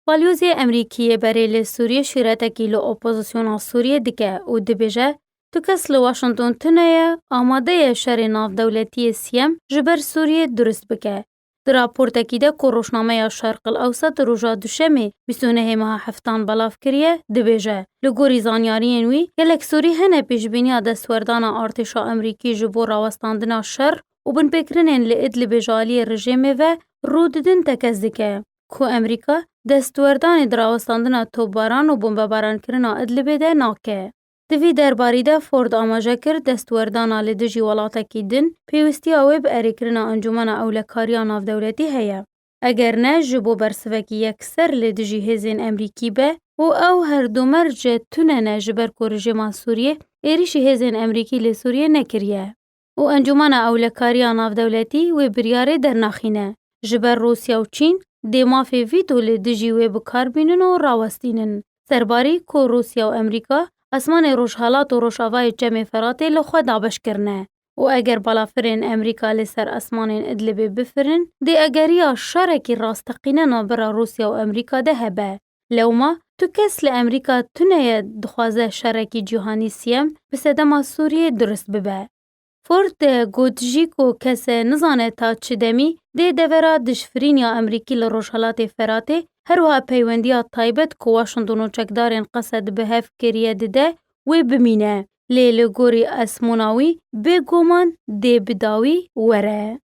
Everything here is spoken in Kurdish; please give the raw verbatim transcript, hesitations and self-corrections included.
Balyozê Emerîkî yê berê li Sûriyê şîretekî li opozisyona Sûriyê dike û dibêje, tu kes li Washington tune ye, amade ye şerê navdewletî yê siyem ji ber Sûriyê durust bike. Di raportekî de ku rojnameya Şerq el Ewsat roja Duşemê bîst û nehê meha heftan belav kiriye, dibêje, li gorî zanyariyên wî, gelek Sûrî hene pêşbîniya destwerdana artêşa Emerîkî ji bo rawestandina şer û binpêkirinên li Idlibê ji aliyê rejêmê ve rû didin tekez dike, ku Emerîka destwerdanê di rawestandina topbaran û bombebarankirina Idlibê de nake. Di vî derbarî de Ford amaje kir, destwerdana li dijî welatekî din pêwîstiya wê bi erêkirina Encûmena Ewlekariya Navdewletî heye. Eger ne, ji bo bersivekî yekser li dijî hêzên Emerîkî be û ew her du merc tune ne ji ber ku rejêma Sûriyê êrîşî hêzên Emerîkî li Sûriyê nekiriye. Û Encûmena Ewlekariya Navdewletî wê biryarê dernaxîne. Ji ber Rûsya û Çîn dê mafê vîto li dijî wê bi kar bînin û rawestînin. Serbarî ku Rûsya û Emerîka esmanê rojhelat û rojavayê Çemê Feratê li xwe dabeş kirine û eger balafirên Emerîka li ser esmanên Idlibê bifirin, dê egeriya şerekî rasteqîne navbera Rûsya û Emerîka de hebe. Lewma tu kes li Emerîka tune ye dixwaze şerekî cîhanî siyem bi sedema Sûriyê durist bibe. Ford got jî ku kes nizane ta çi demî dê devera dijfirîniya Emerîkî li Rojhelatê Feratê, her wiha peywendiya taybet ku Washington û çekdarên Qesed bi hev kiriye dide, wê bimîne. Lê li gorî ezmûna wî, bêguman dê bi dawî were.